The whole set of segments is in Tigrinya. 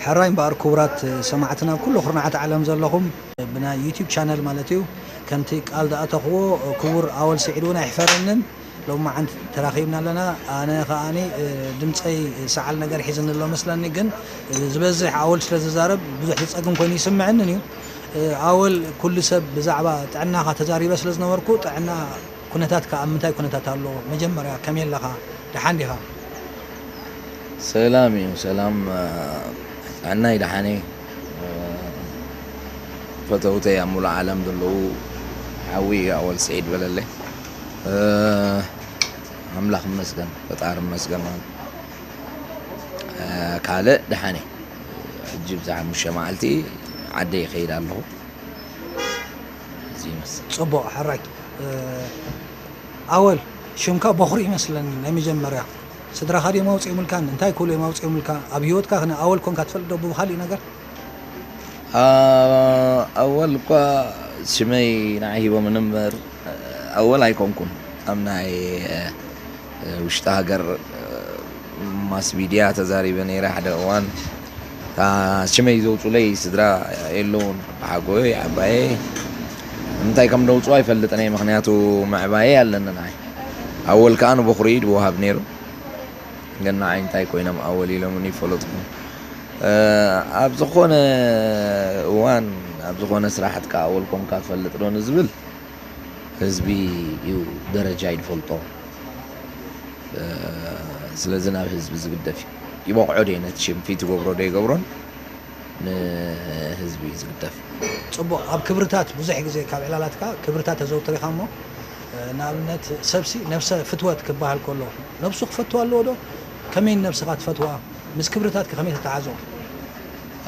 ሕራይ እምበኣር ክቡራት ሰማዕትና፣ ኣብ ኩሉ ኩርናዓት ዓለም ዘለኹም፣ ብናይ ዩቲዩብ ቻነል ማለት እዩ፣ ከምቲ ቃል ዝኣተኽዎ ክቡር ኣወል ስዒድ እውን ኣይሕፈረንን። ሎማዓንቲ ተራኺብና ኣለና። ኣነ ከኣኒ፣ እ፣ ድምፀይ ሰዓል ነገር ሒዝኒ ኣሎ መስለኒ፣ ግን፣ እ፣ ዝበዝሕ ኣወል ስለ ዝዛረብ ብዙሕ ዝፀግም ኮይኑ ይስምዐንን እዩ። እ፣ ኣወል ኩሉ ሰብ ብዛዕባ ጥዕናኻ ተዛሪበ ስለ ዝነበርኩ፣ ጥዕና ኩነታትካ ኣብ ምንታይ ኩነታት ኣሎ? መጀመርያ ከመይ ኣለኻ? ደሓን ዲኻ? ሰላም እዩ፣ ሰላም፣ እ፣ ጥዕናይ ደሓን እየ። እ፣ ፈተውተይ ኣብ ሙሉእ ዓለም ዘለዉ ሓዊ እዩ ኣወል ስዒድ በለለይ። እ፣ ኣምላኽ ይመስገን፣ ፈጣሪ ይመስገን ማለት። እ፣ ካልእ ደሓን እየ። ሕጂ ብዛ ሓሙሽተ መዓልቲ ዓደይ ይኸይድ ኣለኹ። እዚ ይመስል። ጽቡቕ፣ ሕራይ። እ፣ ኣወል፣ ሽምካ በኹሪ ይመስለኒ ናይ መጀመርያ። ስድራኻ ድዮም ኣውጺኦምልካን? እንታይ ክብሉ እዮም ኣውጺኦምልካ? ኣብ ህይወትካ ኸ ኣወል ኮንካ ትፈልጥ ዶ ብኻልእ ነገር? ኣ-፣ ኣወል እኳ ሽመይ ንዓይ ሂቦምኒ እምበር፣ ኣወል ኣይኮንኩን። ኣብ ናይ፣ እ፣ ውሽጢ ሃገር፣ እ፣ ማስ ሚድያ ተዛሪበ ነይረ ሓደ እዋን። እታ ሽመይ ዘውጹለይ ስድራ የለውን። ሓጎይ፣ ዓባየይ፣ እንታይ ከም ደውጹ ኣይፈልጥን እየ፣ ምኽንያቱ ምዕባየ ኣለኒ ንዓይ። ኣወል ከኣ ንበኹሪ እዩ ዝወሃብ ነይሩ። ግን ንዓይ እንታይ ኮይኖም ኣወል ኢሎምኒ ይፈለጥኩን። እ፣ ኣብ ዝኾነ እዋን፣ ኣብ ዝኾነ ስራሓት ከኣ ኣወል ኮንካ ትፈልጥ ዶ ንዝብል፣ ህዝቢ እዩ ደረጃ ይፈልጦ። እ፣ ስለዚ ናብ ህዝቢ ዝግደፍ እዩ። ይበቕዖ ዶ ነቲ ሽም ፊት ትገብሮ ዶ ይገብሮን ንህዝቢ እዩ ዝግደፍ። ጽቡቕ፣ ኣብ ክብርታት ብዙሕ ግዜ ካብ ዕላላትካ ክብርታት ተዘውትር ኢኻ እሞ፣ እ፣ ንኣብነት ሰብሲ ነብሰ ፍትወት ክበሃል ከሎ ነብሱ ክፈትዋ ኣለዎ ዶ? ከመይ ነብስኻ ትፈትዋ? ምስ ክብርታትካ ከመይ ተተሓዞ?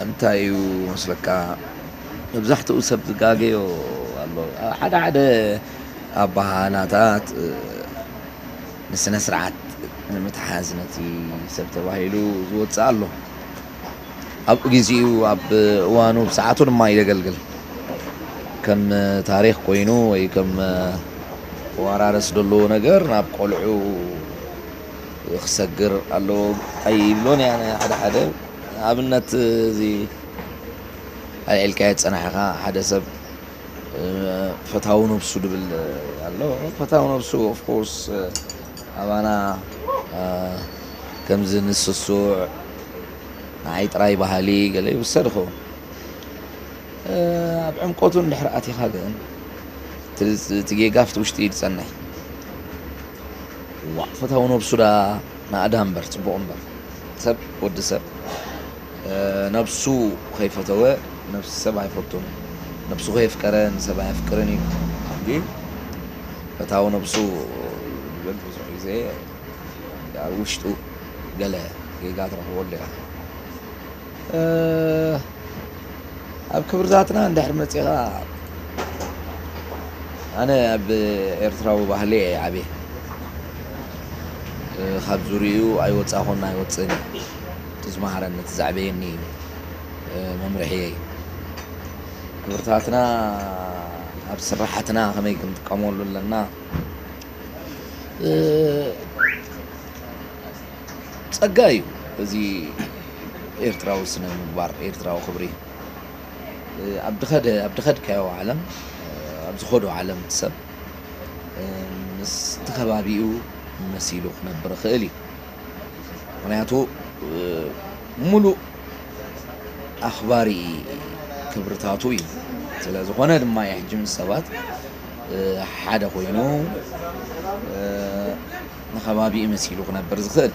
እንታይ እዩ መስለካ፣ መብዛሕትኡ ሰብ ዝጋገዮ ኣሎ። ሓደ ሓደ ኣበሃህላታት፣ እ፣ ንስነ ስርዓት ንምትሓዝ ነቲ ሰብ ተባሂሉ ዝወጽእ ኣሎ። ኣብ ግዜኡ፣ ኣብ እዋኑ፣ ብሰዓቱ ድማ እዩ ዘገልግል። ከም ታሪኽ ኮይኑ ወይ ከም ወራረስ ዘለዎ ነገር ናብ ቆልዑ ክሰግር ኣለዎ ኣይብሎን እየ ኣነ። ሓደ ሓደ ኣብነት፣ እዚ ኣልዒልካዮ ዝጸናሕኻ ሓደ ሰብ፣ እ፣ ፈታዊ ነብሱ ድብል ኣሎ። ፈታዊ ነብሱ፣ ኦፍ ኮርስ፣ እ፣ ኣባና፣ እ፣ ከምዚ ንስሱዕ፣ ንዓይ ጥራይ በሃሊ ገለ ይውሰድ ይኸውን። እ፣ ኣብ ዕምቆቱ እንድሕር ኣቲኻ ግን፣ እቲ፣ እቲ ጌጋ ኣብቲ ውሽጢ እዩ ዝጸንሕ። ዋእ፣ ፈታዊ ነብሱ ደኣ ንኣዳም እምበር፣ ጽቡቕ እምበር። ሰብ፣ ወዲ ሰብ፣ እ፣ ነብሱ ከይፈተወ፣ ነብሲ ሰብ ኣይፈቱን። ነብሱ ከየፍቀረ፣ ንሰብ ኣየፍቅርን እዩ። እንጂ ፈታዊ ነብሱ ዝብል ብዙሕ ግዜ ኣብ ውሽጡ ገለ ጌጋ ትረኽበሉ ኢኻ። እ፣ ኣብ ክብርታትና እንድሕር መጺኻ፣ ኣነ ኣብ ኤርትራዊ ባህሊ እየ ዓብየ። እ፣ ካብ ዙርይኡ ኣይወጻኹን ኣይወጽእን እየ። እቲ ዝመሃረኒ፣ እቲ ዘዕበየኒ እዩ፣ እ፣ መምርሒየይ። ክብርታትና ኣብ ስራሓትና ከመይ ክንጥቀመሉ ኣለና፣ እ፣ ጸጋ እዩ። እዚ ኤርትራዊ ስነ ምግባር፣ ኤርትራዊ ክብሪ፣ እ፣ ኣብ ድኸደ-፣ ኣብ ድኸድካዮ ዓለም፣ እ፣ ኣብ ዝኸዶ ዓለም ሰብ፣ እ፣ ምስቲ ከባቢኡ መሲሉ ክነብር ይኽእል እዩ። ምኽንያቱ፣ እ፣ ሙሉእ ኣኽባሪ ክብርታቱ እዩ። ስለ ዝኾነ ድማ እዩ ሕጂ ምስ ሰባት፣ እ፣ ሓደ ኮይኑ፣ እ፣ ንኸባቢኡ መሲሉ ክነብር ዝኽእል።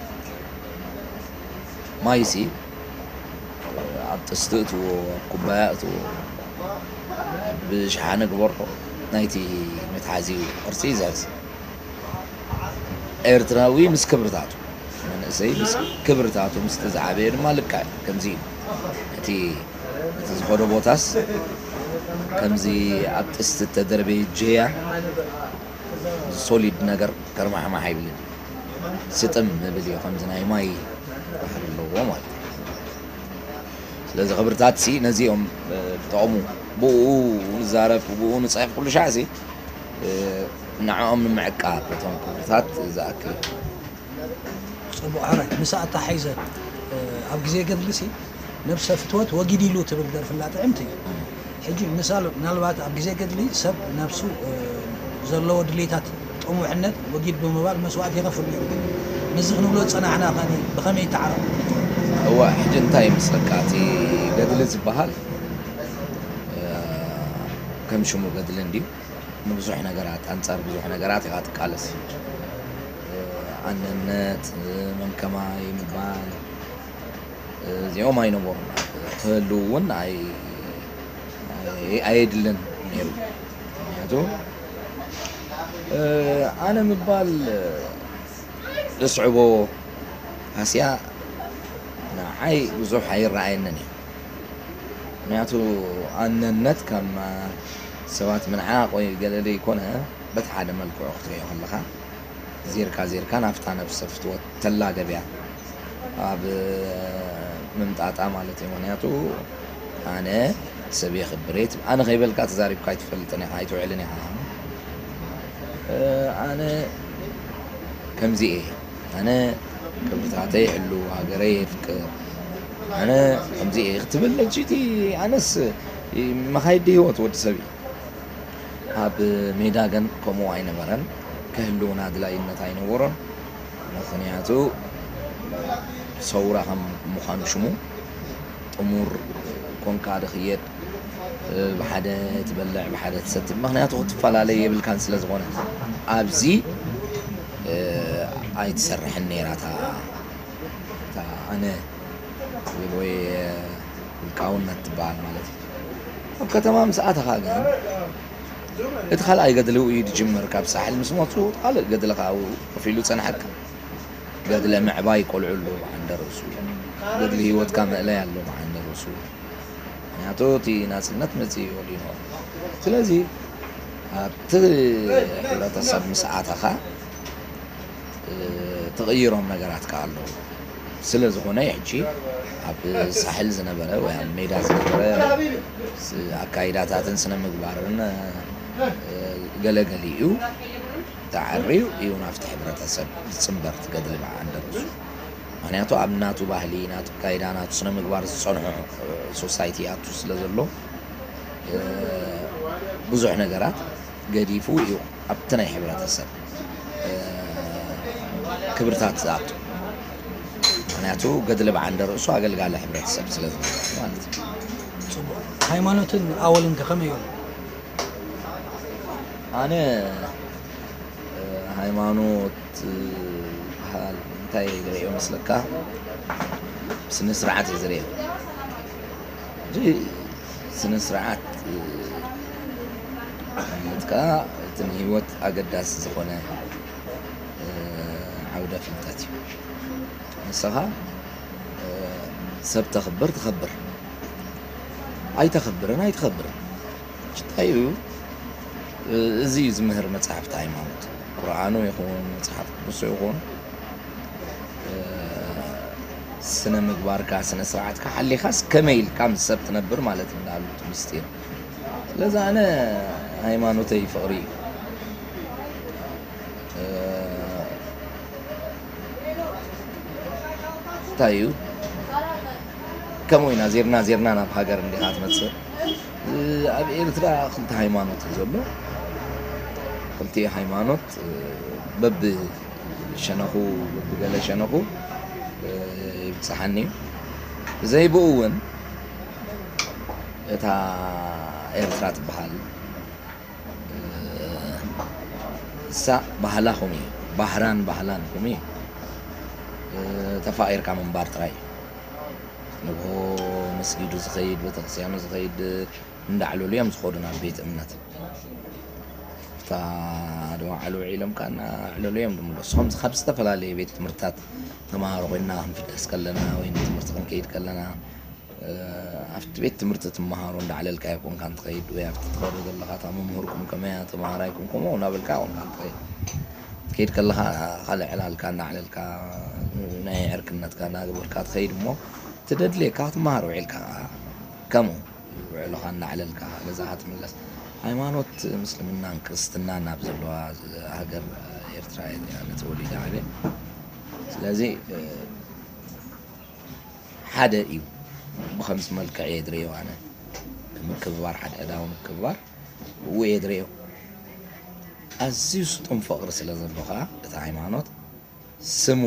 ማይሲ ኣብ ጥስቲ እትዎ፣ ኣብ ኩባያ እትዎ፣ ብሸሓነ ግበሮ፣ ናይቲ መትሓዚ ቅርጺ ይዝሕዝ። ኤርትራዊ ምስ ክብርታቱ፣ መንእሰይ ምስ ክብርታቱ፣ ምስቲ ዝዓበየ ድማ ልክዕ ከምዚ እዩ። እቲ፣ እቲ ዝኸዶ ቦታስ ከምዚ ኣብ ጥስቲ እተደርበየ ጀያ ሶሊድ ነገር ከርማሕማሕ ኣይብልን። ስጥም ዝብል እዩ፣ ከምዚ ናይ ማይ ባህሪ ኣለዎ ማለት እዩ። ስለዚ ክብርታትሲ ነዚኦም፣ እ፣ ዝጠቕሙ፣ ብኡ ንዛረብ፣ ብኡ ንጽሕፍ ኩሉ ሻዕሲ፣ እ፣ ንዕኦም ንምዕቃብ እቶም ክብርታት ዝኣክል እዩ። ጽቡቕ ሕራይ፣ ምስ ኣተሓሒዘ፣ እ፣ ኣብ ግዜ ገድልሲ ነብሰ ፍትወት ወጊድ ኢሉ ትብል ደርፍላ ጥዕምቲ እዩ። ሕጂ ምሳሉ ምናልባት ኣብ ግዜ ገድሊ ሰብ ነብሱ፣ እ፣ ዘለዎ ድሌታት ጥሙሕነት ወጊድ ብምባል መስዋእቲ ይኸፍል ነይሩ። ነዚ ክንብሎ ዝጸናሕና ከ ብኸመይ ይተዓረቕ? እዋ፣ ሕጂ እንታይ ይመስለካ? እቲ ገድሊ ዝበሃል፣ እ፣ ከም ሽሙ ገድሊ እንድዩ። ንብዙሕ ነገራት፣ ኣንጻር ብዙሕ ነገራት ኢኻ ትቃለስ። እ፣ ኣነነት፣ እ፣ መን ከማይ ምባል፣ እዚኦም ኣይነበሩን። ክህልዉ እውን ኣይ-፣ ኣይ-፣ ኣየድልን ነይሩ። ምክንያቱ፣ እ፣ ኣነ ምባል፣ እ፣ ዘስዕቦ ሃስያ ንዓይ ብዙሕ ኣይረኣየንን እዩ። ምክንያቱ፣ ኣነነት ከም፣ እ፣ ሰባት ምንዓቕ ወይ ገለ ዘይኮነ፣ በቲ ሓደ መልክዑ ክትሪኦ ከለኻ፣ ዜርካ ዜርካ ናብታ ነብሰ ፍትወት ተላገብ እያ ኣብ ምምጣጣ ማለት እዩ። ምክንያቱ ኣነ ሰብ የኽብር እየ ትብ-፣ ኣነ ከይበልካ ተዛሪብካ ኣይትፈልጥን ኢኻ፣ ኣይትውዕልን ኢኻ። እ፣ ኣነ ከምዚ እየ፣ ኣነ ክብርታተይ ይሕሉ፣ ሃገረይ የፍቅር፣ ኣነ ከምዚ እየ ክትብል፣ ሕጂ እቲ ኣነስ መኻይዲ ህይወት ወዲ ሰብ እዩ። ኣብ ሜዳ ግን ከምኡ ኣይነበረን፣ ክህልውን ኣድላይነት ኣይነበሮን። ምኽንያቱ ሰውራ ከም ምዃኑ ሽሙ ጥሙር ኮንካ ድኽየድ፣ ብሓደ ትበልዕ፣ ብሓደ ትሰቲ፣ ምኽንያቱ ክትፈላለይ የብልካን ስለ ዝኾነ ኣብዚ ኣይትሰርሕን ነይራ እታ፣ እታ ኣነ ትብል ወይ ውልቃውነት ትበሃል ማለት እዩ። ኣብ ከተማ ምስ ኣተኻ ግን እቲ ካልኣይ ገድሊ እዩ ዝጅምር። ካብ ሳሕል ምስ መፁ ካልእ ገድሊ ካብኡ ከፊሉ ጸንሐካ። ገድለ ምዕባይ ቆልዑ ኣሎ ብዓንደ ርእሱ፣ ገድሊ ህይወትካ ምእላይ ኣሎ ብዓንደ ርእሱ። ምክንያቱ እቲ ናጽነት መጽእ እዩ ወዲኑ። ስለዚ ኣብቲ ሕብረተሰብ ምስ ኣተኻ ትቕይሮም ነገራት ከኣ ኣለዉ። ስለ ዝኾነ ሕጂ ኣብ ሳሕል ዝነበረ ወይ ኣብ ሜዳ ዝነበረ ስ-፣ ኣካይዳታትን ስነ ምግባርን፣ እ፣ ገለገሊኡ ተዓርዩ እዩ ናብቲ ሕብረተሰብ ዝጽንበር እቲ ገድሊ ብዓንደ ርእሱ። ምኽንያቱ ኣብ ናቱ ባህሊ፣ ናቱ ኣካይዳ፣ ናቱ ስነ ምግባር ዝጸንሖ፣ እ፣ ሶሳይቲ ኣቱ ስለ ዘሎ፣ እ፣ ብዙሕ ነገራት ገዲፉ እዩ ኣብቲ ናይ ሕብረተሰብ፣ እ፣ ክብርታት ዝኣቱ። ምኽንያቱ ገድሊ ብዓንደ ርእሱ ኣገልጋሊ ሕብረተሰብ ስለ ዝነበረ ማለት እዩ። ጽቡቕ። ሃይማኖትን ኣወልን ከ ከመይ እዮም? ኣነ፣ እ፣ ሃይማኖት፣ እ፣ ዝበሃል እንታይ ዝርእዮ መስለካ? ስነ ስርዓት እዩ ዝርእዮ። ሕጂ ስነ ስርዓት፣ እ፣ ማለት ከኣ እቲ ንህይወት ኣገዳሲ ዝኾነ፣ እ፣ ዓውደ ፍልጠት እዩ። ንስኻ፣ እ፣ ሰብ ተኽብር ትኸብር፣ ኣይተኽብርን ኣይትኸብርን። እንታይ እዩ? እ፣ እዚ እዩ ዝምህር መጽሓፍቲ ሃይማኖት። ቁርኣኑ ይኹን መጽሓፍ ቅዱሱ ይኹን፣ እ፣ ስነ ምግባርካ፣ ስነ ስርዓትካ ሓሊኻስ ከመይ ኢልካ ምስ ሰብ ትነብር ማለት እዩ፣ እንዳሉት ምስጢር። ስለዚ ኣነ ሃይማኖተይ ፍቕሪ እዩ። እ፣ እንታይ እዩ? ከምኡ ኢና ዜርና ዜርና ናብ ሃገር እንዲኻ ትመጽእ። እ፣ ኣብ ኤርትራ ክልተ ሃይማኖት እዩ ዘሎ። ክልቲኡ ሃይማኖት፣ እ፣ በብሸነኹ፣ በብገለ ሸነኹ፣ እ፣ ይብጽሓኒ እዩ። ብዘይ ብኡ እውን እታ ኤርትራ ትበሃል፣ እ፣ እሳ ባህላኹም እዩ፣ ባህራን ባህላንኩም እዩ። እ፣ ተፋቒርካ ምንባር ጥራይ እዩ። ንግሆ መስጊዱ ዝኸይድ፣ ቤተክርስትያኑ ዝኸይድ፣ እንዳዕለሉ እዮም ዝኸዱ ናብ ቤት እምነት። እታ ኣድዋ ዓሉ ውዒሎም ከኣ እናዕለሉ እዮም ዝምለሱ። ከምዚ ካብ ዝተፈላለየ ቤት ትምህርትታት ተምሃሮ ኮይንና ክንፍደስ ከለና ወይ ንትምህርቲ ክንከይድ ከለና፣ እ፣ ኣብቲ ቤት ትምህርቲ ትመሃሮ እንዳዕለልካ ኣይኮንካን ትኸይድ፣ ወይ ኣብቲ ትኸዶ ዘለኻ እታ መምህርኩም ከመያ ተምሃራይኩም ከምኡ እናበልካ ኣይኮንካን ትኸይድ። ትከይድ ከለኻ ካልእ ዕላልካ እናዕለልካ ናይ ዕርክነትካ እናገበርካ ትኸይድ እሞ፣ እቲ ደድልየካ ክትመሃር ውዒልካ ከምኡ ውዕሎኻ እናዕለልካ ገዛኻ ትምለስ። ሃይማኖት ምስልምናን ክርስትናን ኣብ ዘለዋ ሃገር ኤርትራ እያ ተወሊደ ዓብየ። ስለዚ፣ እ፣ ሓደ እዩ። ብኸምዚ መልክዕ እየ ዝርእዮ ኣነ። ምክብባር፣ ሓድሕዳዊ ምክብባር ብኡ እየ ዝርእዮ። ኣዝዩ ስጡም ፍቕሪ ስለ ዘሎ ኸዓ እቲ ሃይማኖት ስሙ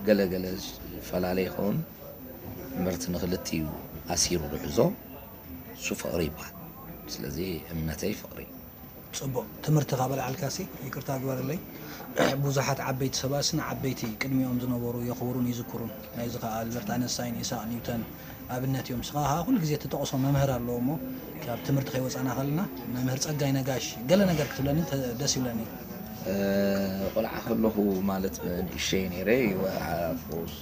ገለ ገለ ዝፈላለ ይኸውን እምበርቲ ንኽልቲኡ ኣሲሩ ዝሕዞ እሱ ፍቕሪ ይበሃል። ስለዚ እምነተይ ፍቕሪ እዩ። ጽቡቕ። ትምህርቲ ካብ ኣልዓልካሲ፣ ይቅርታ ግበረለይ፣ ብዙሓት ዓበይቲ ሰባትሲ ንዓበይቲ ቅድሚኦም ዝነበሩ የኽብሩን ይዝክሩን። ናይዚ ከኣ ኣልበርት ኣነስታይን፣ ኢሳቕ ኒውተን ኣብነት እዮም። ንስኻ ከኣ ኩሉ ግዜ እትጠቕሶ መምህር ኣለዎ እሞ፣ ካብ ትምህርቲ ከይወጻና ከለና፣ መምህር ጸጋይ ነጋሽ ገለ ነገር ክትብለኒ ተ-፣ ደስ ይብለኒ። እ፣ ቆልዓ ከለኹ ማለት ንእሸይ ነይረ፣ ይወ-፣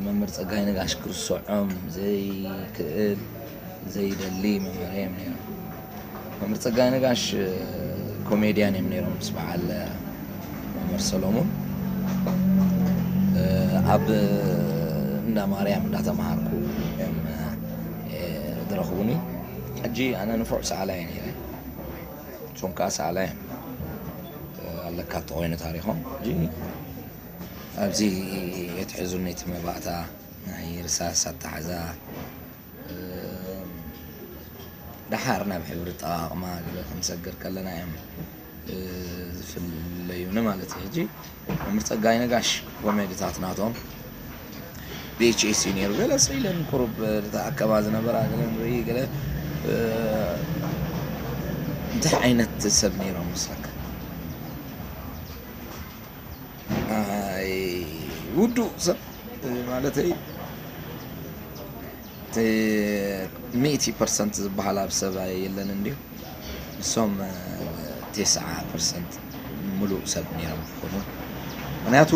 መምህር ጸጋይ ነጋሽ ክርስዖም ዘይክእል፣ ዘይደሊ መምህረይ እዮም ነይሮም። መምህር ጸጋይ ነጋሽ ኮሜድያን እዮም ነይሮም ምስ በዓል መምህር ሰሎሙን። ኣብ እንዳ ማርያም እንዳተማሃርኩ እዮም ዝረኽቡኒ። ሕጂ ኣነ ንፉዕ ሰኣላይ ነይረ። እሶም ከኣ ሰኣላይ ኣለካ እንተኾይኑ ታሪኾም። ሕጂ ኣብዚ የትሕዙኒ እቲ መባእታ ናይ ርሳስ ኣተሓዛ፣ እ፣ ደሓር ናብ ሕብሪ ኣጠቓቕማ ገለ ክንሰግር ከለና እዮም፣ እ፣ ዝፍለዩኒ ማለት እዩ። ሕጂ መምህር ጸጋይ ነጋሽ ኮሜዲታት ናቶም ቪ ኤች ኤስ እዩ ነይሩ። ገለ ስኢለን ቁሩብ ዝተኣከባ ዝነበራ ገለ ንርኢ፣ ገለ፣ እ፣ እንታይ ዓይነት ሰብ ነይሮም መስለካ? ኣይ፣ ውዱእ ሰብ ማለተይ፣ እቲ ሚእቲ ፐርሰንት ዝበሃል ኣብ ሰብ የለን እንድዩ። ንሶም፣ እ፣ ተስዓ ፐርሰንት ምሉእ ሰብ ነይሮም ክኾኑ። ምኽንያቱ፣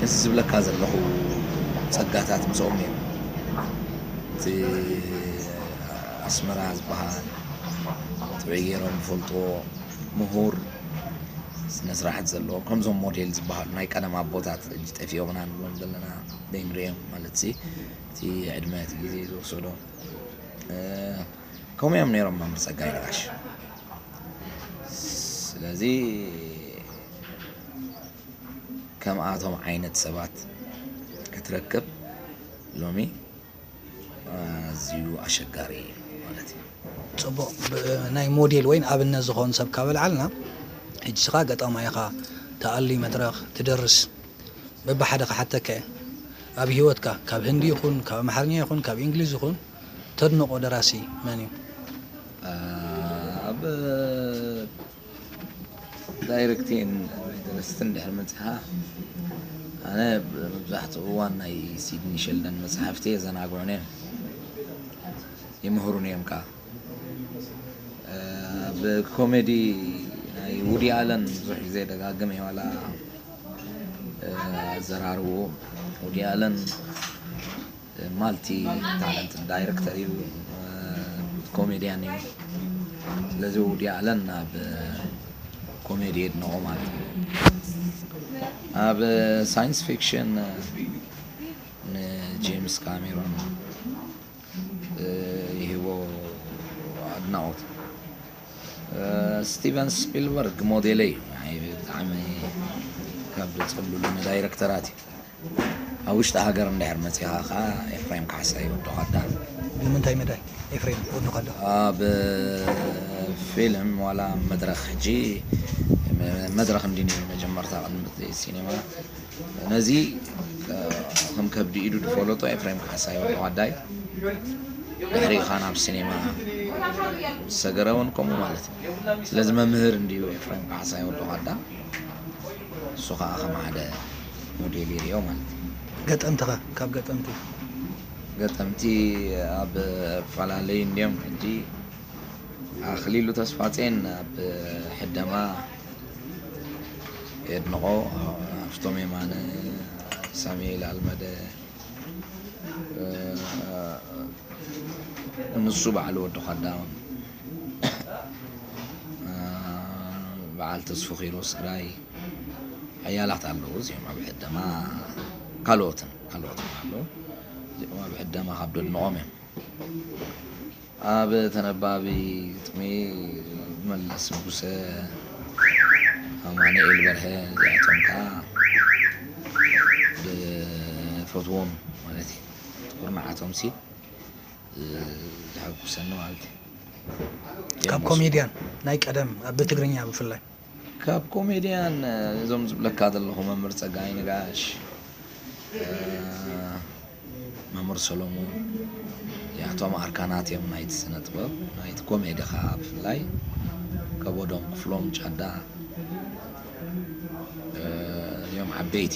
እዚ ዝብለካ ዘለኹ ጸጋታት ምስኦም ነይሩ። እቲ ኣስመራ ዝበሃል ጥዑይ ገይሮም ዝፈልጥዎ ምሁር፣ ስነ ስርዓት ዘለዎ፣ ከምዞም ሞዴል ዝበሃሉ ናይ ቀደም ኣቦታት፣ ሕጂ ጠፊኦምና ንብሎም ዘለና ዘይንርእዮም ማለትሲ፣ እቲ ዕድመ፣ እቲ ግዜ ዝወሰዶ፣ እ፣ ከምኡ እዮም ነይሮም መምህር ጸጋይ ነጋሽ። ስለዚ ከምኣቶም ዓይነት ሰባት ክትረክብ ሎሚ ኣዝዩ ኣሸጋሪ እዩ ማለት እዩ። ጽቡቕ። ብ-፣ ናይ ሞዴል ወይ ንኣብነት ዝኾን ሰብ ካብ ኣልዓልና፣ ሕጂ ንስኻ ገጣማይ ኢኻ፣ ትኣሊ መድረኽ፣ ትደርስ፣ በብሓደ ክሓተካ እየ። ኣብ ህይወትካ፣ ካብ ህንዲ ይኹን፣ ካብ ኣምሓርኛ ይኹን፣ ካብ እንግሊዝ ይኹን፣ ተድንቖ ደራሲ መን እዩ? ኣብ ዳይሬክቲን ወይ ደረስቲ እንድሕር መጺኻ፣ ኣነ መብዛሕትኡ እዋን ናይ ሲድኒ ሸልደን መጽሓፍቲ የዘናግዑኒ እዮም፣ ይምህሩኒ እዮም ከኣ። እ፣ ብኮሜዲ ናይ ውዲ ኣለን ብዙሕ ግዜ ደጋግም እየ፣ ዋላ፣ እ፣ ኣዘራርብኡ። ውዲ ኣለን ማልቲ ታለንት ዳይሬክተር እዩ፣ ኮሜድያን እዩ። ስለዚ ውዲ ኣለን ኣብ ኮሜዲ የድንቖ ማለት እዩ። ኣብ ሳይንስ ፊክሽን ንጄምስ ካሜሮን ይህቦ ኣድናቖት። ስቲቨን ስፒልበርግ ሞዴለይ እዩ። ብጣዕሚ ካብ ዘጸልሉኒ ዳይረክተራት እዩ። ኣብ ውሽጢ ሃገር እንድሕር መጺኻ ኸኣ ኤፍሬም ካሕሳይ ወዲ ኸዳ። ብምንታይ መዳይ ኤፍሬም ወዲ ኸዳ? ኣብ ፊልም ዋላ መድረኽ፣ ሕጂ መድረኽ እንዲ ነይሩ መጀመርታ ቅድሚ እቲ ሲኔማ። ነዚ ከም ከብዲ ኢዱ ዝፈለጦ ኤፍሬም ካሕሳይ ወዲ ኸዳ እዩ። ድሕሪኡ ኸኣ ናብ ሲኔማ ዝሰገረ እውን ከምኡ ማለት እዩ። ስለዚ መምህር እንድዩ ኤፍሬም ካሕሳይ ወዲ ኸዳ። እሱ ኸዓ ከም ሓደ ሞዴል ይርእዮ ማለት እዩ። ገጠምትኻ፣ ካብ ገጠምቲ? ገጠምቲ ኣብ ፈላለዩ እንድዮም። ሕጂ ኣኽሊሉ ተስፋጼን ኣብ ሕደማ የድንቖ፣ ሃፍቶም የማነ፣ ሳሙኤል ኣልመደ፣ እ፣ ንሱ በዓል ወዲ ኸዳ፣ እ፣ በዓል ተስፉ ኪሮስ ግራይ፣ ሓያላት ኣለዉ። እዚኦም ኣብ ሕደማ ካልኦትን፣ ካልኦትን ኣለዉ። እዚኦም ኣብ ሕደማ ካብ ደድንቖም እዮም። ኣብ ተነባቢ ግጥሚ መለስ ንጉሰ፣ ኣማኑኤል በርሀ፣ እዚኣቶም ከኣ ዝፈትዎም ማለት እዩ። ኩርናዓቶም ሲ ዘሐጉሰኒ ማለት እዩ። ካብ ኮሜድያን ናይ ቀደም ኣብ ትግርኛ ብፍላይ ካብ ኮሜድያን እዞም ዝብለካ ዘለኹ መምህር ጸጋይ ነጋሽ፣ መምህር ሰሎሞን፣ ያቶም ኣርካናት እዮም ናይቲ ስነ ጥበብ፣ ናይቲ ኮሜዲ ኸዓ ብፍላይ ከበዶም ክፍሎም ጫዳ እዮም ዓበይቲ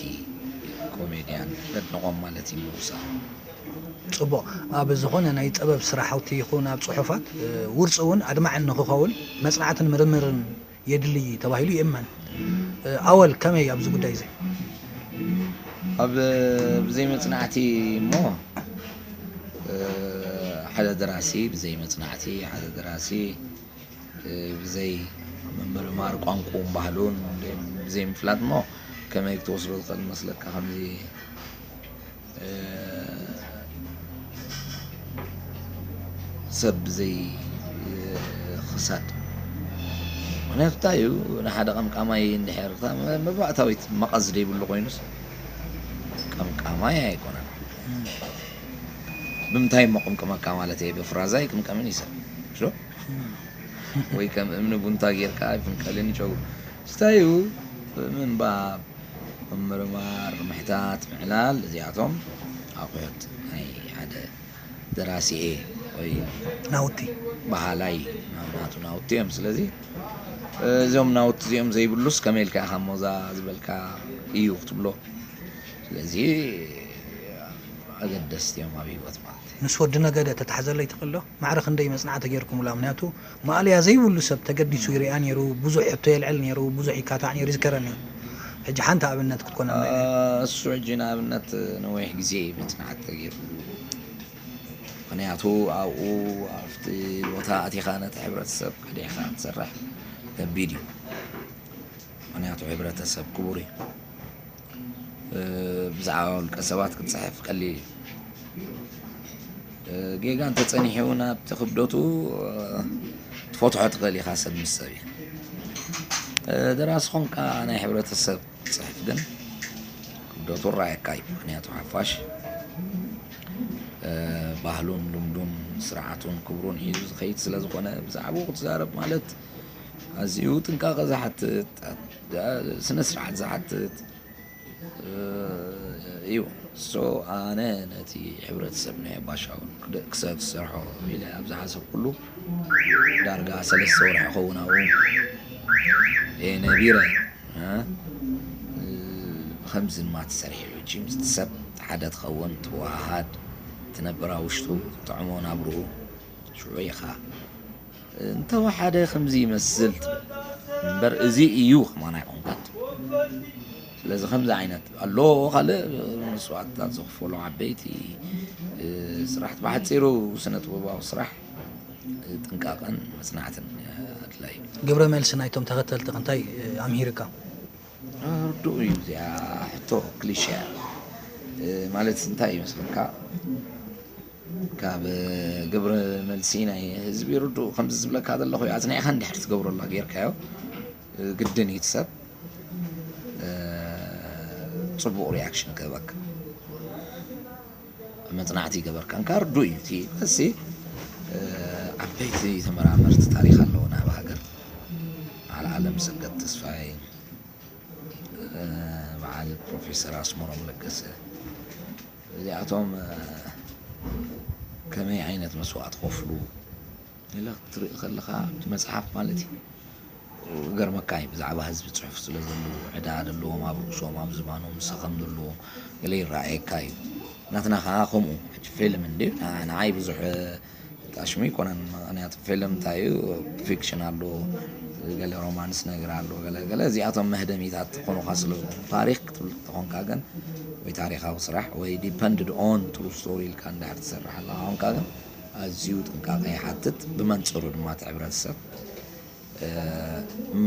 ኮሜድያን ዘድንቖም ማለት እዩ። ምውሳ ጽቡቕ። ኣብ ዝኾነ ናይ ጥበብ ስራሕቲ ይኹን ኣብ ጽሑፋት ውርፂ እውን ኣድማዕን ንክኸውን መጽናዕትን ምርምርን የድሊ ተባሂሉ ይእመን። ኣወል ከመይ ኣብዚ ጉዳይ እዚ? ኣብ ብዘይ መጽናዕቲ እሞ ሓደ ደራሲ ብዘይ መጽናዕቲ ሓደ ደራሲ ብዘይ ምምርማር ቋንቋኡን ባህሉን ብዘይ ምፍላጥ እሞ ከመይ ክትወስዶ ትኽእል መስለካ ከምዚ ሰብ ብዘይ ክሳድ ምክንያቱ እንታይ እዩ ንሓደ ቀምቃማይ እንድሕር መባእታዊት መቐዝ ዘይብሉ ኮይኑስ ቀምቃማይ ኣይኮነን። ብምንታይ እሞ ቅምቅመካ ማለት እየ ብፍራዛ ይቅምቀምን ይሰብ ወይ ከም እምኒ ቡንታ ጌርካ ይፍንቀልን ይጨጉ ስታዩ ምንባብ ምምርማር ምሕታት ምዕላል እዚኣቶም ኣቑሑት ናይ ሓደ ደራሲኤ ወይ ናውቲ በሃላይ ናቱ ናውቲ እዮም። ስለዚ እዚኦም ናውቲ እዚኦም ዘይብሉስ ከመይ ኢልካ ኢኻ ሞዛ ዝበልካ እዩ ክትብሎ። ስለዚ ኣገደስቲ እዮም ኣብ ህይወት ማለት እዩ። ምስ ወዲ ነገደ ተታሕዘለይ ትኽእል ዶ? ማዕረ ክንደይ መጽናዕቲ ጌርኩምላ? ምክንያቱ ማእለያ ዘይብሉ ሰብ ተገዲሱ ይርኣ ነይሩ፣ ብዙሕ ሕቶ የልዕል ነይሩ፣ ብዙሕ ይካታዕ ነይሩ ይዝከረኒ። ሕጂ ሓንቲ ኣብነት ክትኮነና እየ። እሱ ሕጂ ንኣብነት ነዊሕ ግዜ መጽናዕቲ ተገይርሉ ምክንያቱ ኣብኡ ኣብቲ ቦታ ኣቲኻ ነቲ ሕብረተሰብ ከዲሕካ ክትሰርሕ ከቢድ እዩ። ምክንያቱ ሕብረተሰብ ክቡር እዩ። ብዛዕባ ውልቀ ሰባት ክትፅሕፍ ቀሊል እዩ። ጌጋ እንተፀኒሑ እውን ኣብቲ ክብደቱ ትፈትሖ ትኽእል ኢኻ ሰብ ምስ ሰብ እዩ። ደራሲ ኾንካ ናይ ሕብረተሰብ ክትፅሕፍ ግን ክብደቱ ራየካ እዩ። ምክንያቱ ሓፋሽ ባህሉን ልምዱን ስርዓቱን ክብሩን ሒዙ ዝኸይድ ስለ ዝኾነ ብዛዕባኡ ክትዛረብ ማለት ኣዝዩ ጥንቃቐ ዝሓትት ስነ ስርዓት ዝሓትት እዩ። ሶ ኣነ ነቲ ሕብረተሰብ ናይ ኣባሻውን ክሰብ ዝሰርሖ ኢለ ኣብ ዝሓሰብኩሉ ዳርጋ ሰለስተ ወርሒ ኸውን ኣብኡ እየ ነቢረ። ብከምዚ ድማ ትሰርሒ ሕጂ ምስቲ ሰብ ሓደ ትኸውን ትወሃሃድ ትነብር ኣብ ውሽጡ ትጥዕሞ ናብርኡ ሽዑ ኢኻ እንተወሓደ ከምዚ ይመስል ትብል እምበር እዚ እዩ ከማና ኣይኮንካን ትብል። ስለዚ ከምዚ ዓይነት ኣሎ ካልእ መስዋእትታት ዘኽፈሉ ዓበይቲ ስራሕቲ ብሓፂሩ ስነ ጥበባዊ ስራሕ ጥንቃቐን መፅናዕትን ኣድላይ እዩ። ግብረ መልሲ ናይቶም ተኸተልቲ እንታይ ኣምሂርካ? ርዱእ እዩ እዚኣ ሕቶ ክሊሸ እያ ማለት እንታይ ይመስለካ ካብ ግብረ መልሲ ናይ ህዝቢ ርዱእ ከምዚ ዝብለካ ዘለኹ እዩ ኣጽኒዕካ እንድሕር ትገብረላ ጌርካዮ ግድን እዩ እቲ ሰብ ጽቡቕ ሪያክሽን ክህበካ መጽናዕቲ ይገበርካ እንካ ርዱእ እዩ እቲ በሲ ዓበይቲ ተመራመርቲ ታሪክ ኣለውና ኣብ ሃገር በዓል ዓለም ሰገድ ተስፋይ በዓል ፕሮፌሰር ኣስመሮም ለገሰ እዚኣቶም ከመይ ዓይነት መስዋእቲ ከፍሉ ኢለ ክትርኢ ከለኻ ኣብቲ መፅሓፍ ማለት እዩ ገርመካ እዩ ብዛዕባ ህዝቢ ፅሑፍ ስለ ዘለዉ ዕዳ ዘለዎም ኣብ ርእሶም ኣብ ዝባኖም ዝሰኸም ዘለዎም ገለ ይረኣየካ እዩ ናትና ከዓ ከምኡ ሕጂ ፊልም እንዲ ንዓይ ብዙሕ ጣሽሙ ይኮነን ምክንያቱ ፊልም እንታይ እዩ ፊክሽን ኣሎ ገለ ሮማንስ ነገር ኣሎ ገለ ገለ እዚኣቶም መህደሚታት ትኾኑካ ስለ ዝኾኑ ታሪክ ክትብል ተኾንካ ግን ወይ ታሪካዊ ስራሕ ወይ depended on true story ኢልካ እንድሕር ትሰርሕ ኣለካ ኮንካ ግን ኣዝዩ ጥንቃቐ ይሓትት ብመንፅሩ ድማ እቲ ሕብረተሰብ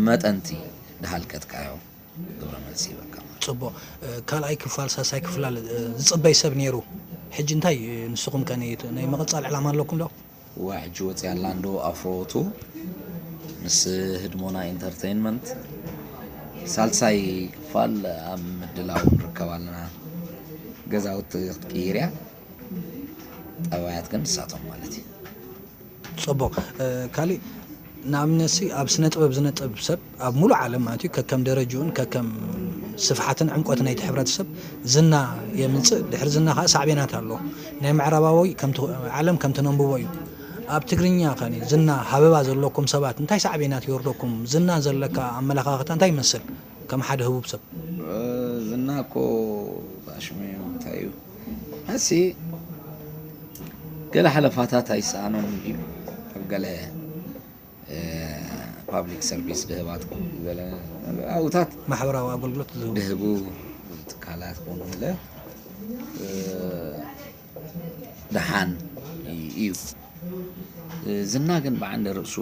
መጠንቲ ድሃልከትካዮ ግብረ መልሲ ይበካ ማለት እዩ። ፅቡቕ ካልኣይ ክፋል ሳልሳይ ክፍላል ዝፅበይ ሰብ ነይሩ ሕጂ እንታይ ንስኹም ከ ናይ ምቕፃል ዕላማ ኣለኩም ዶ? እዋ ሕጂ ወፂኣ ኣላ እንዶ ኣፍሮቱ ምስ ህድሞና ኢንተርቴይንመንት ሳልሳይ ክፋል ኣብ ምድላው ንርከብ ኣለና። ገዛውቲ ክትቅይር እያ። ጠባያት ግን ንሳቶም ማለት እዩ። ፅቡቕ። ካሊእ ንኣብነትሲ ኣብ ስነ ጥበብ ዝነጥብ ሰብ ኣብ ሙሉእ ዓለም ማለት እዩ ከከም ደረጅኡን ከከም ስፍሓትን ዕምቆት ናይቲ ሕብረተሰብ ዝና የምፅእ። ድሕሪ ዝና ከዓ ሳዕቤናት ኣለዎ። ናይ ምዕራባዊ ዓለም ከምቲ ነንብቦ እዩ። ኣብ ትግርኛ ከ ዝና ሃበባ ዘለኩም ሰባት እንታይ ሳዕቤናት ይወርደኩም? ዝና ዘለካ ኣመለኻኽታ እንታይ ይመስል? ከም ሓደ ህቡብ ሰብ ዝና እኮ ባሽሙ እንታይ እዩ መሲ ገለ ሓለፋታት ኣይሰኣኖም እዩ ኣብ ገለ ፓብሊክ ሰርቪስ ድህባት ገለ ኣብታት ማሕበራዊ ኣገልግሎት ዝህቡ ድህቡ ትካላት ኮኑ ገለ ደሓን እዩ። ዝና ግን ብዓንደ ርእሱ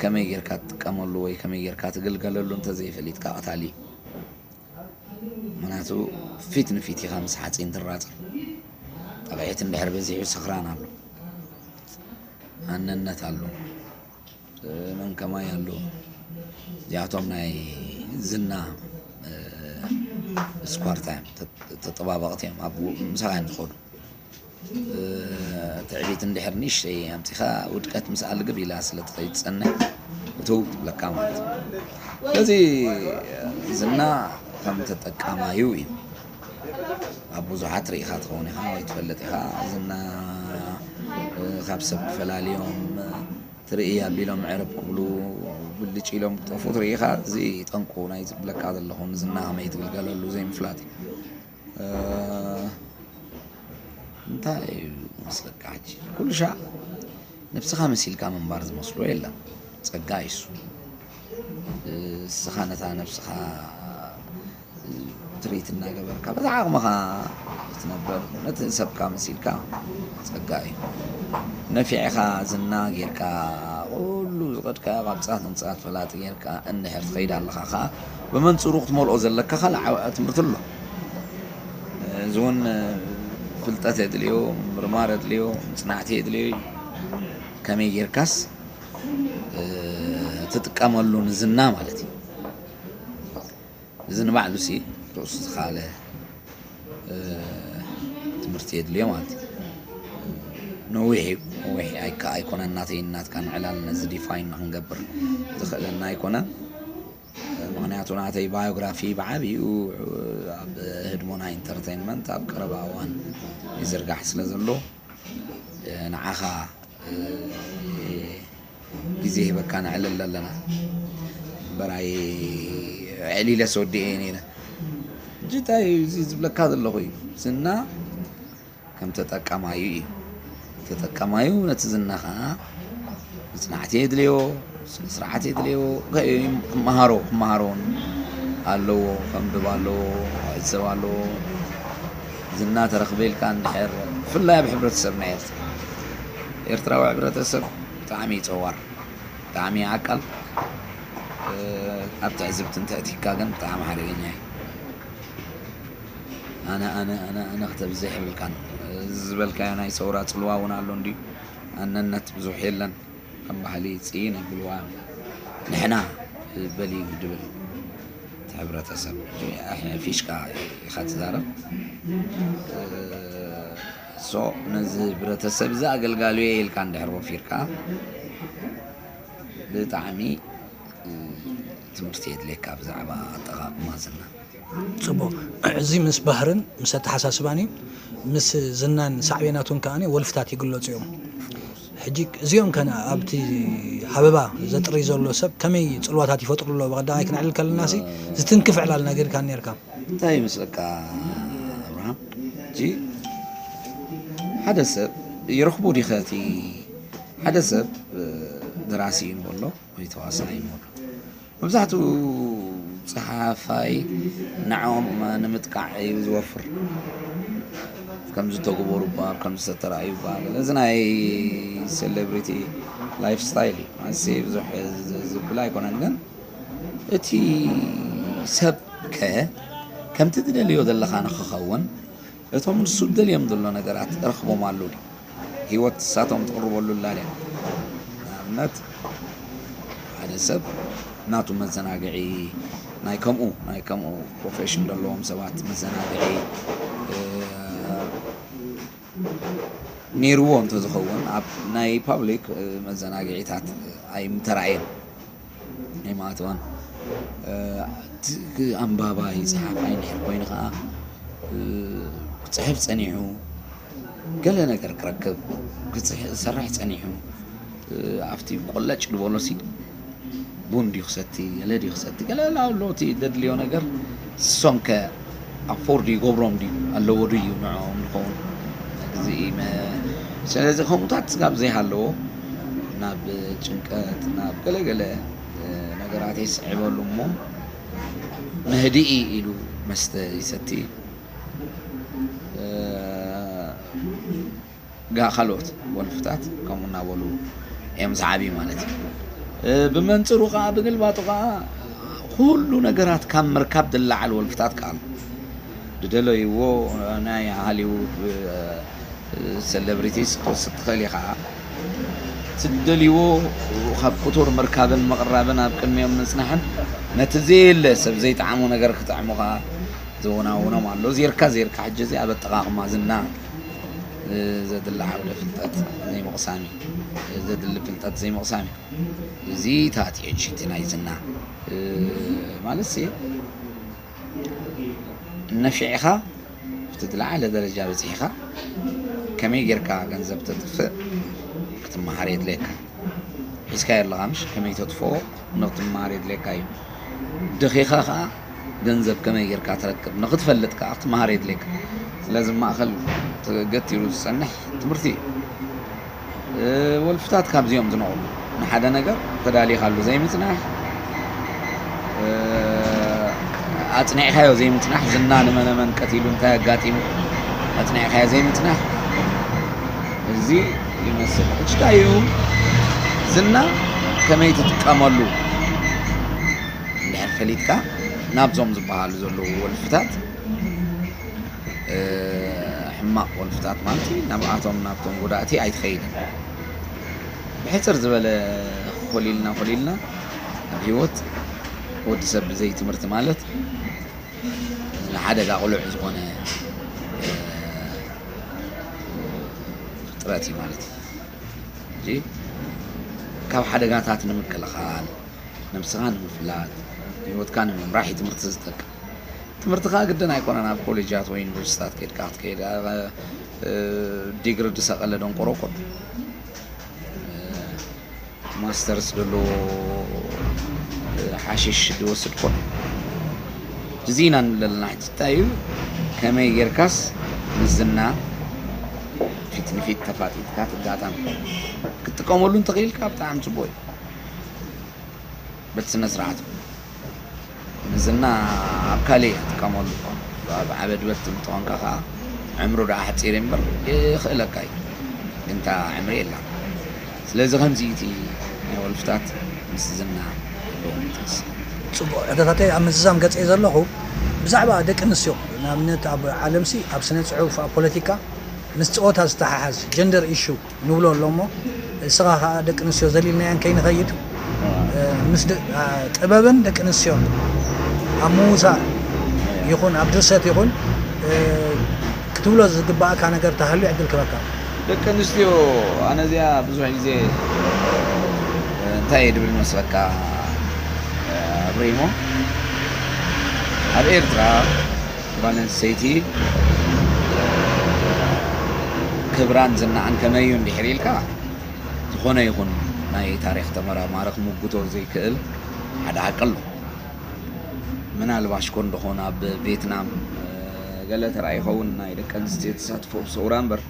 ከመይ ጌርካ ትጥቀመሉ ወይ ከመይ ጌርካ ትግልገለሉ እንተዘይፈሊጥካ ቀታሊ እዩ። ምክንያቱ ፊት ንፊት ኢኻ ምስ ሓፂን ትራፀም። ጠቕዒት እንድሕር በዚሑ ስኽራን ኣሎ፣ ኣነነት ኣሎ፣ መን ከማይ ኣሎ። እዚኣቶም ናይ ዝና ስኳርታ እዮም፣ ተጠባበቕቲ እዮም፣ ኣብ ምሳኻ እዮም ዝኸዱ። ትዕቢት እንድሕር ንእሽተይ ኣምፂኻ ውድቀት ምስኣ ልግብ ኢላ ስለ ትኸይድ ትፀንሕ እትው ትብለካ ማለት እዩ። ስለዚ ዝና ከም ተጠቃማዩ እዩ። ኣብ ብዙሓት ርኢኻ ትኸውን ኢኻ ወይ ትፈልጥ ኢኻ። ዝና ካብ ሰብ ክፈላልዮም ትርኢ ኣቢሎም ዕርብ ክብሉ ብልጭ ኢሎም ክጠፉ ትርኢ ኢኻ። እዚ ጠንቁ ናይ ዝብለካ ዘለኹ ንዝና ከመይ ትግልገለሉ ዘይምፍላጥ እዩ። እንታይ እዩ መስለካ ሕጂ ኩሉ ሻዕ ነብስኻ መሲልካ ምንባር ዝመስሎ የለን። ጸጋ እዩ እሱ። እስኻ ነታ ነብስኻ ትሪት እናገበርካ በታ ዓቕምኻ ክትነበር ነቲ ሰብካ መሲልካ ጸጋ እዩ። ነፊዕኻ ዝና ጌርካ ኩሉ ዝኸድካዮ ካብ ጻት ንጻት ፈላጢ ጌርካ እንድሕር ትኸይድ ኣለኻ ኸዓ ብመንጽሩ ክትመልኦ ዘለካ ካልእ ዓብዪ ትምህርቲ ኣሎ። እዚ እውን ፍልጠት የድልዮ፣ ምርማር የድልዮ፣ ምጽናዕቲ የድልዮ እዩ። ከመይ ጌርካስ ትጥቀመሉ ንዝና ማለት እዩ። እዚ ንባዕሉ ሲ ርእሱ ዝኻለ ትምህርቲ የድልዮ ማለት እዩ። ነዊሕ እዩ፣ ነዊሕ ኣይከ ኣይኮነን ናተይ ናትካ ንዕላል ነዚ ዲፋይን ንክንገብር ዝኽእለና ኣይኮነን። ምክንያቱ ናተይ ባዮግራፊ ብዓብኡ ኣብ ህድሞና ኢንተርቴንመንት ኣብ ቀረባ እዋን ይዝርጋሕ ስለ ዘሎ ንዓኻ ግዜ ሂበካ ነዕልል ኣለና እምበራይ ዕሊለ ሰወዲኤ ነይረ። ሕጂ እንታይ እዩ እዚ ዝብለካ ዘለኹ እዩ ዝና ከም ተጠቃማዩ እዩ። ተጠቃማዩ ነቲ ዝና ከዓ መፅናዕቲ የድልዮ፣ ስነ ስርዓት የድልዮ። ክመሃሮ ክመሃሮ እውን ኣለዎ፣ ከንብብ ኣለዎ፣ ክዕዘብ ኣለዎ። ዝና ተረኽበ ኢልካ እንድሕር ብፍላይ ኣብ ሕብረተሰብና ኤርትራ ኤርትራዊ ሕብረተሰብ ብጣዕሚ እዩ ፀዋር፣ ብጣዕሚ እዩ ዓቃል። ኣብ ትዕዝብቲ እንተእቲካ ግን ብጣዕሚ ሓደገኛ እዩ። ኣነ ኣነ ኣነ ኣነ ክተብዝሕ የብልካን። እዚ ዝበልካዮ ናይ ሰውራ ፅልዋ እውን ኣሎ እንድዩ። ኣነነት ብዙሕ የለን ከም ባህሊ ፅይን የብልዋ ንሕና በሊ ድብል እቲ ሕብረተሰብ ፊሽካ ኢኻ ትዛረብ። ሶ ነዚ ህብረተሰብ እዚ ኣገልጋሉ እየ ኢልካ እንድሕር ወፊርካ ብጣዕሚ ትምህርቲ የድልየካ ብዛዕባ ኣጠቓቕማ ዝና። ፅቡቕ። እዚ ምስ ባህርን ምስ ኣተሓሳስባን እዩ። ምስ ዝናን ሳዕቤናቱን ከኣ ወልፍታት ይግለፁ እዮም። ሕጂ እዚኦም ከነ ኣብቲ ሃበባ ዘጥሪ ዘሎ ሰብ ከመይ ፅልዋታት ይፈጥሩ ኣለዉ? ብቐዳማይ ክነዕልል ከለና ሲ ዝትንክፍ ዕላል ነጊርካ ነርካ። እንታይ ይመስለካ ኣብርሃም? ሕጂ ሓደ ሰብ ይረኽቦ ዲኸ እቲ ሓደ ሰብ ደራሲ እዩ ንበሎ ወይ ተዋሳኢ እዩ ንበሎ መብዛሕትኡ ፀሓፋይ ንዕኦም ንምጥቃዕ እዩ ዝወፍር። ከምዚ ተግበሩ እባ ከምዚ ተተራእዩ እባ እዚ ናይ ሴሌብሪቲ ላይፍ ስታይል እዩ። ማለትሲ ብዙሕ ዝብል ኣይኮነን ግን እቲ ሰብ ከ ከምቲ ትደልዮ ዘለኻ ንክኸውን እቶም ንሱ ደልዮም ዘሎ ነገራት ረኽቦም ኣሉ ድዩ? ህይወት ንሳቶም ትቕርበሉ ኣላ ድያ? ንኣብነት ሓደ ሰብ ናቱ መዘናግዒ ናይ ከምኡ ናይ ከምኡ ፕሮፌሽን ዘለዎም ሰባት መዘናግዒ ነይርዎ እንተዝኸውን ኣብ ናይ ፓብሊክ መዘናግዒታት ኣይምተራእየን። ኣይማእተወን። እቲ ኣንባባይ ጸሓፋይ እንድሕር ኮይኑ ከኣ ክጽሕፍ ጸኒሑ፣ ገለ ነገር ክረክብ፣ ክሰርሕ ጸኒሑ፣ ኣብቲ ቆለጭ ዝበሎ ሲ ቡን ድዩ ክሰቲ፣ ገለ ድዩ ክሰቲ፣ ገለ ኣሎ፣ እቲ ዘድልዮ ነገር ንሶም ከ ኣፎርድ ይገብሮም ድዩ፣ ኣለዎ ድዩ ንዕኦም ዝኸውን ግዜ እዩ። መ-፣ ስለዚ ከምኡታት ስጋብ ዘይሃለዎ ናብ ጭንቀት፣ ናብ ገለገለ ነገራት የስዕበሉ እሞ፣ መህድኢ ኢሉ መስተ ይሰቲ። እ፣ ጋ-፣ ካልኦት ወልፍታት ከምኡ እናበሉ እዮም ዝዓብዩ ማለት እዩ። እ፣ ብመንጽሩ ከኣ፣ ብግልባጡ ከኣ፣ ኩሉ ነገራት ካብ ምርካብ ዝለዓል ወልፍታት ከኣ ኣሎ። ዝደለይዎ ናይ ሃሊውድ፣ እ፣ ሴሌብሪቲስ ክትወስድ ትኽእል ኢኻ። እቲ ዝደልይዎ ካብ ክቱር ምርካብን ምቕራብን ኣብ ቅድሚኦም ምጽናሕን፣ ነቲ ዘየለ ሰብ ዘይጠዓሞ ነገር ክጥዕሙ ከኣ ዘወናውኖም ኣሎ። ዜርካ ዜርካ ሕጂ እዚ ኣብ ኣጠቓቕማ ዝና፣ እ፣ ዘድሊ ዓውደ ፍልጠት ዘይምቕሳም እዩ። ዘድሊ ፍልጠት ዘይምቕሳም እዩ። እዚ ታትዮ እቲ ናይ ዝና፣ እ፣ ማለት ሲ ነፊዕኻ ኣብቲ ዝለዓለ ደረጃ በጺሕኻ ከመይ ጌርካ ገንዘብ ተጥፍእ ክትመሃር የድልየካ። ሒዝካዮ ኣለኻ ምሽ? ከመይ ተጥፍኦ ንክትመሃር የድልየካ እዩ። ደኺኻ ኸኣ ገንዘብ ከመይ ጌርካ ትረክብ ንክትፈልጥ ከኣ ክትመሃር የድልየካ። ስለዚ ማእከል ተገቲሩ ዝጸንሕ ትምህርቲ እዩ። እ፣ ወልፍታት ካብዚኦም ዝነቕሉ፣ ንሓደ ነገር ተዳሊኻሉ ዘይምጽናሕ፣ እ፣ ኣጽኒዕካዮ ዘይምጽናሕ፣ ዝና ንመነመን ቀቲሉ እንታይ ኣጋጢሙ ኣጽኒዕካዮ ዘይምጽናሕ፣ እዚ ይመስል። ሕጂ እንታይ እዩ ዝና ከመይ ትጥቀመሉ እንድሕር ፈሊጥካ ናብዞም ዝበሃሉ ዘለዉ ወልፍታት፣ እ፣ ሕማቕ ወልፍታት ማለት እዩ። ናብኣቶም ናብቶም ጎዳእቲ ኣይትኸይድን። ብሕጽር ዝበለ ኮሊልና ኮሊልና ኣብ ህይወት ወዲ ሰብ ብዘይ ትምህርቲ ማለት ንሓደጋ ቅሉዕ ዝኾነ፣ እ፣ ፍጥረት እዩ ማለት እዩ። ሕጂ ካብ ሓደጋታት ንምክልኻል፣ ነብስኻ ንምፍላጥ፣ ህይወትካ ንምምራሕ እዩ ትምህርቲ ዝጠቅም። ትምህርቲ ከኣ ግድን ኣይኮነን ኣብ ኮሌጃት ወይ ዩኒቨርሲታት ከይድካ ክትከይድ፣ እ፣ ዲግሪ ዝሰቐለ ደንቆሮ እኮ ኣሎ። እ፣ ማስተርስ ዘለዎ፣ እ፣ ሓሽሽ ዝወስድ እኮ ኣሎ። እዚ ኢና ንብል ዘለና። ሕጂ እንታይ እዩ፣ ከመይ ጌርካስ ምስ ዝና ፊት ንፊት ተፋጢጥካ ትጋጠም? ክትጥቀመሉ እንተኽኢልካ ብጣዕሚ ጽቡቕ እዩ። በቲ ስነ ስርዓት ዝና ኣብ ካልእ ትጥቀመሉ። ኣብ ዓበድ በትም ተኾንካ ከዓ ዕምሩ ደኣ ኣሕፂር እምበር ይኽእለካ እዩ። ግን እታ ዕምሪ የላ። ስለዚ ከምዚ እቲ ናይ ወልፍታት ምስ ዝና ኣለዎም ትመስል። ጽቡቕ ሕቶታተይ ኣብ ምዝዛም ገጸ ዘለኹ ብዛዕባ ደቂ ኣንስትዮ ንኣብነት ኣብ ዓለምሲ ኣብ ስነ ጽሑፍ ኣብ ፖለቲካ ምስ ጾታ ዝተሓሓዝ ጀንደር ኢሹ ንብሎ ኣሎ እሞ እስኻ ኸዓ ደቂ ኣንስትዮ ዘሊልናየን ከይንኸይድ እ፣ ምስ ደ- ኣ፣ ጥበብን ደቂ ኣንስትዮን ኣብ ምውሳእ ይኹን ኣብ ድርሰት ይኹን እ፣ ክትብሎ ዝግባእካ ነገር ተሃልዩ ዕድል ክበካ። ደቂ ኣንስትዮ ኣነ እዚኣ ብዙሕ ግዜ እ፣ እንታይ እየ ድብል መስለካ እ፣ ኣብሪሞ ኣብ ኤርትራ ጓል ኣንስተይቲ ክብራን ዝናኣን ከመይ እዩ እንድሕር ኢልካ ዝኾነ ይኹን ናይ ታሪኽ ተመራማሪ ክምጉቶ ዘይክእል ሓደ ሓቂ ኣሎ። ምናልባሽ ኮን ደኾን ኣብ ቬትናም እ፣ ገለ ተራእዩ ይኸውን ናይ ደቂ ኣንስትዮ ተሳትፎ ኣብ ሰውራ እምበር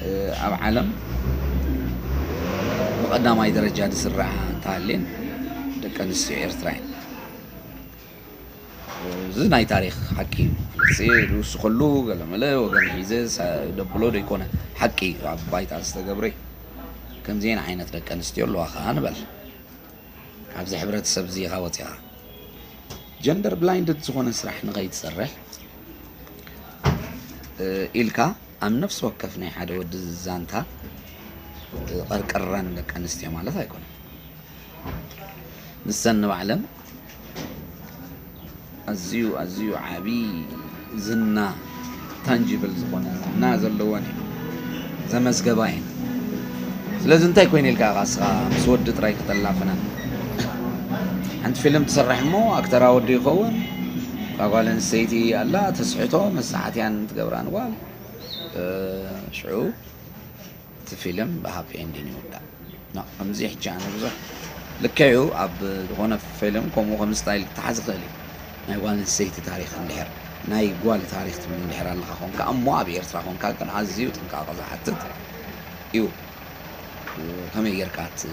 እ፣ ኣብ ዓለም ብቐዳማይ ደረጃ ዝስራዓ እንተሃልየን ደቂ ኣንስትዮ ኤርትራ እየን። እዚ ናይ ታሪኽ ሓቂ እዩ። እዚ ዝውስኸሉ ገለመለ ወገን ሒዘ ሳ- ደብሎ ዶ ይኮነ ሓቂ እዩ። ኣብ ባይታ ዝተገብረ እዩ። ከምዚአን ዓይነት ደቂ ኣንስትዮ ኣለዋ ከዓ ንበል። ኣብዚ ሕብረተሰብ እዚ ኢኻ ወፂኻ ጀንደር ብላይንድድ ዝኾነ ስራሕ ንኸይትሰርሕ እ፣ ኢልካ ኣብ ነፍሲ ወከፍ ናይ ሓደ ወዲ ዛንታ እ፣ ቀርቀረን ደቂ ኣንስትዮ ማለት ኣይኮነን። ንሰን ንባዕለን ኣዝዩ ኣዝዩ ዓቢ ዝና ታንጂብል ዝኾነ ዝና ዘለወን እዩ። ዘመዝገባ እየን። ስለዚ እንታይ ኮይኑ ኢልካ ኢኻ እስኻ ምስ ወዲ ጥራይ ክተላፍነን? ሓንቲ ፊልም ትሰርሕ እሞ ኣክተራ ወዲ ይኸውን፣ እታ ጓል ኣንስተይቲ ኣላ፣ ተስሕቶ፣ መሳሓትያን ትገብራን ጓል፣ እ፣ ሽዑ እቲ ፊልም ብሃፒ ኤንዲን ይውዳእ። ኖ፣ ከምዚ ሕጂ ኣነ ብዙሕ ልክዕ እዩ፣ ኣብ ዝኾነ ፊልም ከምኡ ከም ስታይል ክተሓዝ ይኽእል እዩ። ናይ ጓል ኣንስተይቲ ታሪኽ እንድሕር፣ ናይ ጓል ታሪኽ ትብል እንድሕር ኣለኻ ኮንካ፣ እሞ ኣብ ኤርትራ ኮንካ ግን ኣዝዩ ጥንቃቐ ዝሓትት እዩ። ከመይ ጌርካ ት-፣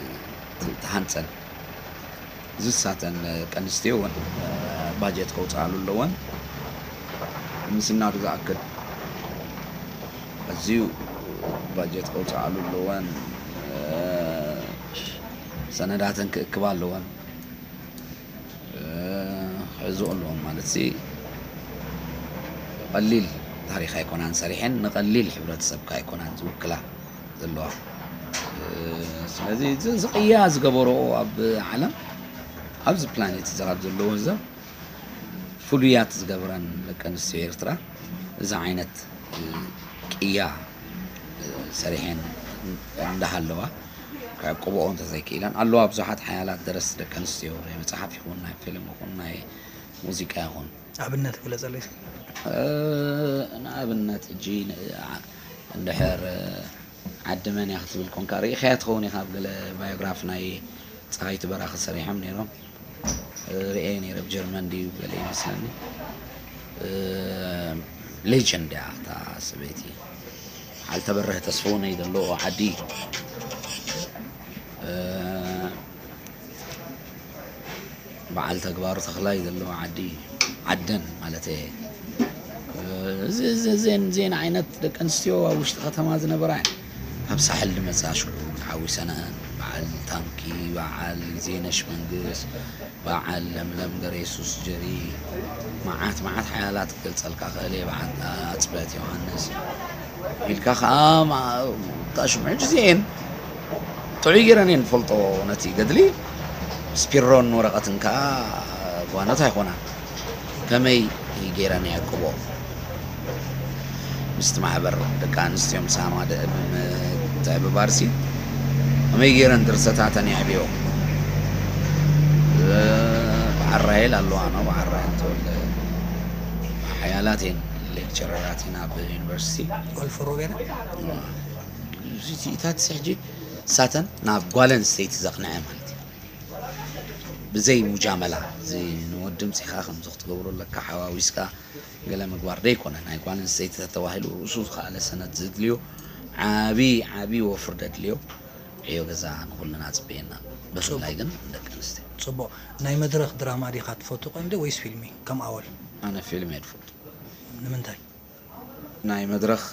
ት-፣ ትሃንጸን? ዝሳተን ደቂ ኣንስትዮ እውን፣ እ፣ ባጀት ከውፅኣሉ ኣለወን። ምስናዱ ዝኣክል ኣዝዩ ባጀት ከውፅኣሉ ኣለወን። እ፣ ሰነዳተን ክእክባ ኣለወን። እ፣ ክሕዝኦ ኣለወን ማለት ሲ ቀሊል ታሪኽ ኣይኮናን ሰሪሐን፣ ንቐሊል ሕብረተሰብካ ኣይኮናን ዝውክላ ዘለዋ። እ፣ ስለዚ እዚ፣ እዚ ቅያ ዝገበረኦ ኣብ ዓለም፣ ኣብዚ ፕላኔት እዚ ካብ ዘለዎ ሰብ ፍሉያት ዝገብረን ደቂ ኣንስትዮ ኤርትራ እዚ ዓይነት፣ እ፣ ቅያ፣ እ፣ ሰሪሐን እንዳሃለዋ ክዕቅብኦ እንተዘይክኢለን ኣለዋ። ብዙሓት ሓያላት ደረስቲ ደቂ ኣንስትዮ ናይ መጽሓፍ ይኹን ናይ ፊልም ይኹን ናይ ሙዚቃ ይኹን። ኣብነት ግለጸለይ እስኪ። እ፣ ንኣብነት ሕጂ ን-፣ ኣ-፣ እንድሕር፣ እ፣ ዓዲ መን እያ ክትብል ኮንካ ርኢኻያ ትኸውን ኢኻ። ኣብ ገለ ባዮግራፍ ናይ ጸሃይቱ በራኺ ሰሪሖም ነይሮም። እ፣ ርእየ ነይረ፣ ኣብ ጀርመን ድዩ ገለ ይመስለኒ። እ፣ ሌጀንድ እያ እታ ሰበይቲ። በዓል ተበረህ ተስፍውነይ ዘለዎ ዓዲ። እ፣ በዓል ተግባሩ ተኽላይ ዘለዎ ዓዲ፣ ዓደን ማለት እየ። እዚ፣ እዚ፣ እዘን፣ እዘን ዓይነት ደቂ ኣንስትዮ ኣብ ውሽጢ ከተማ ዝነበራ እየን። ካብ ሳሕል ዝመጻ ሽዑ ተሓዊሰንኣን፣ በዓል ታንኪ፣ በዓል ግዜነሽ መንግስ፣ በዓል ለምለም ገሬሱስ ጀሪ፣ መዓት፣ መዓት ሓያላት ክገልጸልካ ክእል እየ፣ በዓል ኣጽበት ዮሃንስ ኢልካ ከኣ፣ ማ-፣ እታ ሽምዑ ግዜ እየን ጥዑይ ገይረን እየን ዝፈልጦ ነቲ ገድሊ። ስፒሮን ወረቐትን ከኣ ጓኖት ኣይኮናን። ከመይ ገይረን የዕቅቦ? ምስቲ ማሕበር ደቂ ኣንስትዮ ምሳማ ደ-፣ ብምትሕብባርሲ ከመይ ገይረን ድርሰታተን የዕብዮ? በዓል ራሄል ኣለዋ፣ ኖ፣ በዓል ራሄል ተወልደ። ሓያላት እየን፣ ሌክቸረራት እየን ኣብ ዩኒቨርሲቲ። ጓል ፈሮ ገይረ? እዋ። እዚ፣ እቲ፣ እታ ትስሕጂ እሳተን ናብ ጓል ኣንስተይቲ ዘቕንዐ ማለት እዩ። ብዘይ ሙጃመላ፣ እዚ ንወዲ ምጺኻ ከምዚ ክትገብሮ ኣለካ፣ ሓዋዊስካ ገለ ምግባር ደይኮነ፣ ናይ ጓል ኣንስተይቲ ተተባሂሉ ርእሱ ዝኸኣለ ሰነድ ዘድልዮ ዓቢ፣ ዓቢ ወፍሪ ዘድልዮ ዕዮ ገዛ ንኹልና ጽበየና፣ ብፍላይ ግን ንደቂ ኣንስትዮ። ጽቡቕ። ናይ መድረኽ ድራማ ዲኻ ትፈቱ ቀንዲ ወይስ ፊልሚ ከም ኣወል? ኣነ ፊልም እየ ዝፈቱ። ንምንታይ? ናይ መድረኽ